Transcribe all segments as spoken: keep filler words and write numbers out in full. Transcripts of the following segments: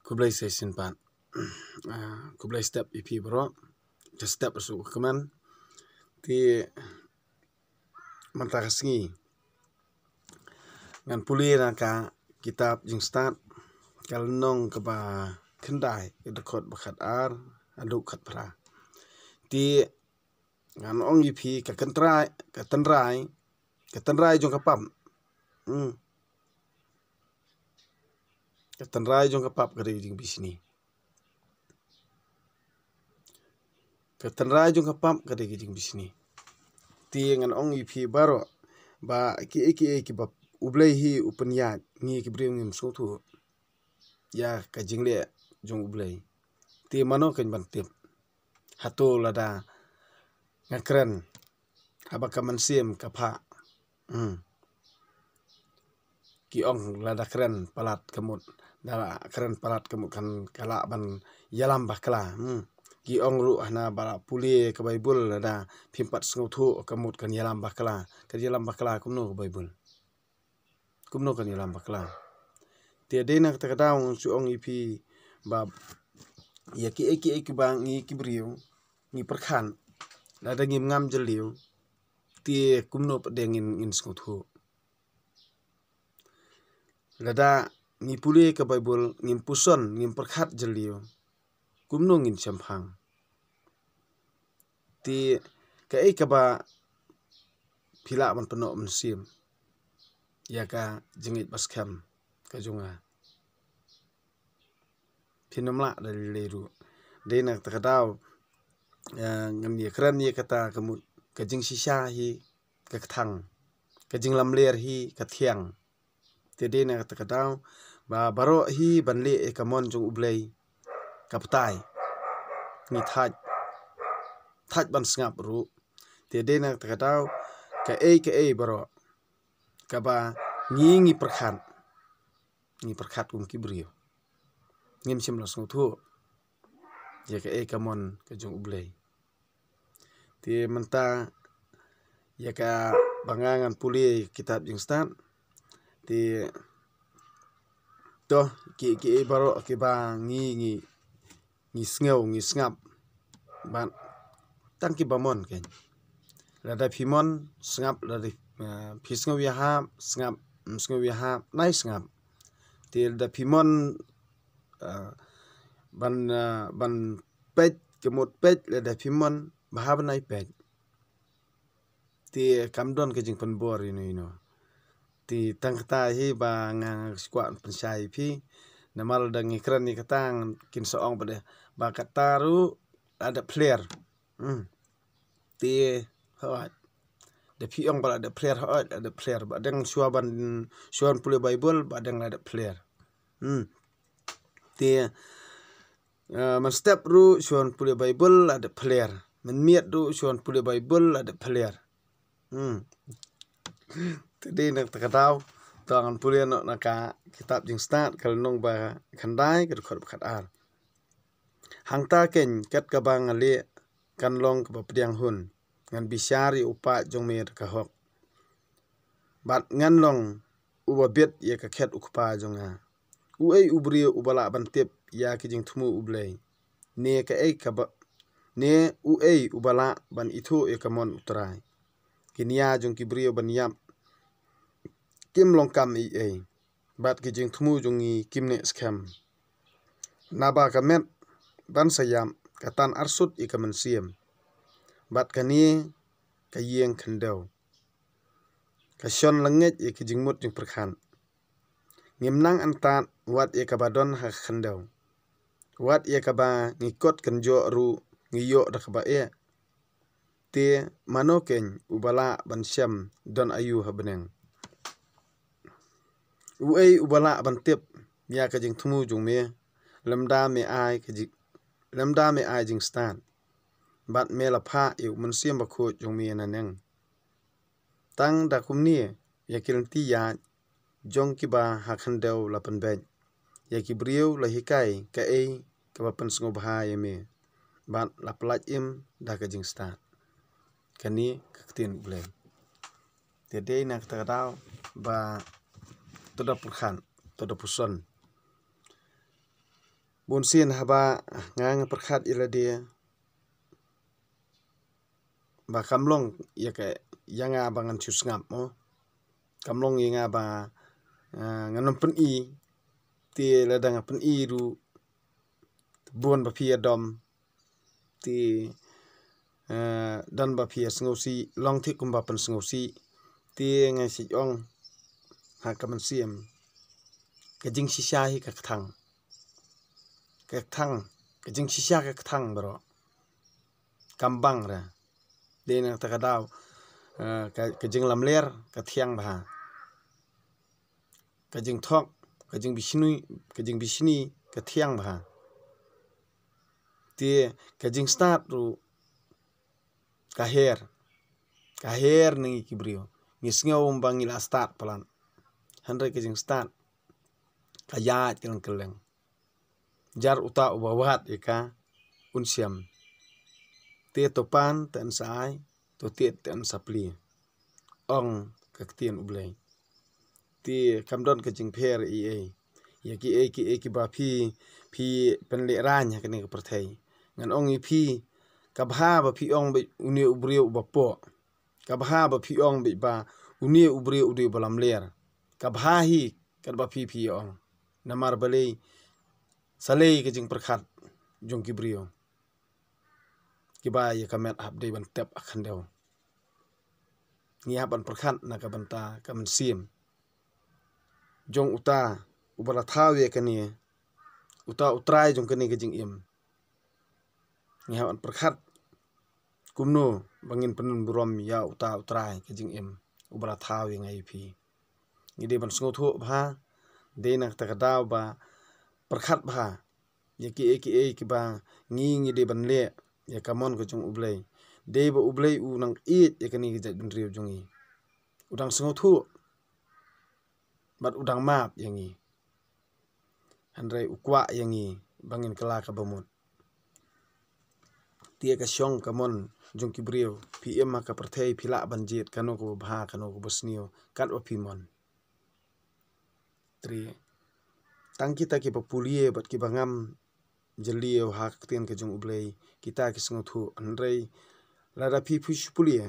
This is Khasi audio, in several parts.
Khublei sa shisien pat. Ah, khublei step ïa phi baroh. Ka step ruh ka kmen. Te mynta ka sngi ngan pule na ka kitab Jingstad, ka lynnong kaba khyndai, ka dkhot ba khatar haduh khatphra. Te ngan ong ïa phi, ka kynrai, ka tynrai, ka tynrai jong ka pap. Hmm. Ka tynrai jong ka pap ka dei ka jingbishni. Ka tynrai jong ka pap ka dei ka jingbishni. Te ngan ong ïa phi baroh ba kiei kiei kiba U Blei hi u pynïaid, ngi ki briew ngim sngewthuh ïa ka jingleh jong U Blei. Te mano kan ban tip? Hato lada nga kren haba ka mynsiem ka phah? Hmm. Ki ong lada kren palat ka mut, da kren palat ka mut kan ka lah ban ïalam bakla. Hmm. Ki ong ruh hana ba la pule ka Baibl, lada phim pat sngewthuh ka mut kan ïalam bakla. Kan ïalam bakla kumno ka Baibl? Kumno kan ïalam bakla? Te dei na kata ka daw ngan shu ong ïa phi ba ïa kiei kiei kiba ngi ki briew ngi pyrkhat, lada ngim ngam jylliew, te kumno pat de ngin, ngin sngewthuh? Lada ngi pule ka Baibl, ngim puson, ngim pyrkhat jylliew, kumno ngin shemphang? Te kaei kaba phi lah ban pynnoh mynsiem ïa ka jingngeit ba skhem ka jong nga? Phin ym lah da lei lei ruh. Dei na kata ka daw, eh, ngan ïakren ïa kata ka mut, ka jingshisha hi ka kthang, ka jinglamler hi ka thiang. Te dei na kata ka daw ba baroh hi ban leh ïa ka mon jong U Blei ka batai. Ngi thait, thait ban sngap ruh. Te dei na kata ka daw, kaei kaei baroh kaba ngi, ngi pyrkhat, ngi pyrkhat kum ki briew, ngim shym la sngewthuh ïa kaei ka mon ka jong U Blei. Te mynta ïa kaba nga ngan pule kitab Jingstad. Te to ki, kiei baroh kiba ngi, ngi, ngi sngew, ngi sngap, bad tang kiba mon kein. Lada phi mon, sngap, lada, eh, phi sngew ïahap, sngap, ym sngew ïahap, nai sngap. Te lada phi mon, eh, ban, eh, ban peit, ka mut peit, lada phi mon, bha ban nai peit. Te kam don ka jingpynbor ïano ïano. Te tang kata hi ba nga, nga kwah pynshai ïa phi. Namar lada ngi kren ïa kata kin sa ong ba dei, ba kata ruh la dep pler. Hmm. Te hooid, da phi ong ba la dep pler, hooid la dep pler. Ba dang shuwa ban, shuwa ban pule Baibl, ba dang la dep pler. Hmm. Te, eh, mynstep ruh shuwa ban pule Baibl la dep pler. Mynmiet ruh shuwa ban pule Baibl la dep pler. Hmm. Te dei na kata ka daw, to ngan pule noh na ka kitab Jingstad, ka lynnong ba khyndai, ka dkhot ba khatar. Hangta kein kat kaba nga leh kan long kaba pdiang hun, ngan bishar ïa u paid jong me da ka hok, bad ngan long uba bit ïa ka khet u kpa jong nga. Uei u briew uba lah ban tip ïa ki jingthmu U Blei? Ne kaei kaba, ne uei uba lah ban ithuh ïa ka mon U Trai? Ki nia jong ki briew ban ïap kim long kam ei ei, bad ki jingthmu jong ngi kim neh skhem. Naba ka met ban sa ïap ka tan arsut ïa ka mynsiem, bad kane ka ïing khyndew ka shon lyngngeit ïa ki jingmut jingpyrkhat. Ngim nang antad wat ïa kaba don ha ka khyndew, wat ïa kaba ngi kot kynjoh ruh ngi ïoh da kaba eh. Te mano kein uba lah ban shem don aïu ha bneng? Uei uba lah ban tip ïa ka jingthmu jong me, lymda me ai ka jing, lymda me ai jingstad, bad me la phah ïa u Mynsiem Bakhuid jong me naneng? Tang da kumne ïa ki lynti ïaid jong kiba ha khyndew la pynbeit, ïa ki briew la hikai kaei kaba pynsngewbha ïa me, bad la pyllait im da ka jingstad. Kane ka ktien U Blei. Te dei na kata ka daw ba to da pyrkhat, to da puson. Bun sien haba nga nga pyrkhat ïa lade ba kam long ïa ka, ïa nga ba ngan shu sngap mo. Kam long ïa nga ba, eh, ngan ym pyni. Te lada nga pyni ruh, bun ba phi ïa dom. Te, eh, don ba phi ïa sngewsih, long thik kumba pynsngewsih. Te nga shu ong ha ka mynsiem, ka jingshisha hi ka kthang. Ka kthang, ka jingshisha ka kthang baroh. Kam bang re. Dei na kata ka daw, eh, ka, ka jinglamler ka thiang bha. Ka jingthok, ka jingbishni, ka jingbishni ka thiang bha. Te ka jingstad ruh ka her. Ka her na ngi ki briew. Ngi sngew ba ngi la stad palat. Hynrei ka jingstad ka ïaid kylleng kylleng. Jar uta uba wad ïa ka un shem. Te to pan te yn sa ai, to tied te yn sa plie. Ong ka ktien U Blei. Te kam don ka jingpher ei ei ïa kiei kiei kiba phi, phi pynlehrain ha kane ka pyrthei. Ngan ong ïa phi, ka bha ba phi ong beit une u briew uba poh. Ka bha ba phi ong beit ba une u briew u dei uba lamler. Ka bha hi katba phi phi ong. Namar balei, sa lei ka jingpyrkhat jong ki briew kiba ïa ka met hap dei ban tep ha khyndew. Ngi hap ban pyrkhat na ka bynta ka mynsiem jong uta uba la thaw ïa kane, uta u trai jong kane ka jingim. Ngi hap ban pyrkhat kumno ba ngin pynburom ïa uta u trai ka jingim uba la thaw ïa nga ïa phi. Ngi dei ban sngewthuh bha, dei na kata ka daw ba pyrkhat bha ïa kiei kiei kiba ngi, ngi dei ban leh ïa ka mon ka jong U Blei. Dei ba U Blei u nang ïeit ïa kane ka jaitbynriew jong ngi. U dang sngewthuh bad u dang map ïa ngi. Hynrei u kwah ïa ngi ba ngin kylla kaba mut. Te ka shong ka mon jong ki briew, phi im ha ka pyrthei phi lah ban jied kano kaba bha kano kaba sniew katba phi mon. Te tang kita kiba pule bad kiba ngam jylliew ha ka ktien ka jong U Blei, kita ki sngewthuh. Hynrei lada phi phi shu pule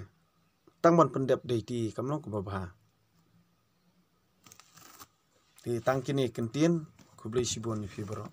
tang ban pyndep dei te kam long kaba bha. Te tang kine ki ktien, khublei shibun ïa phi baroh.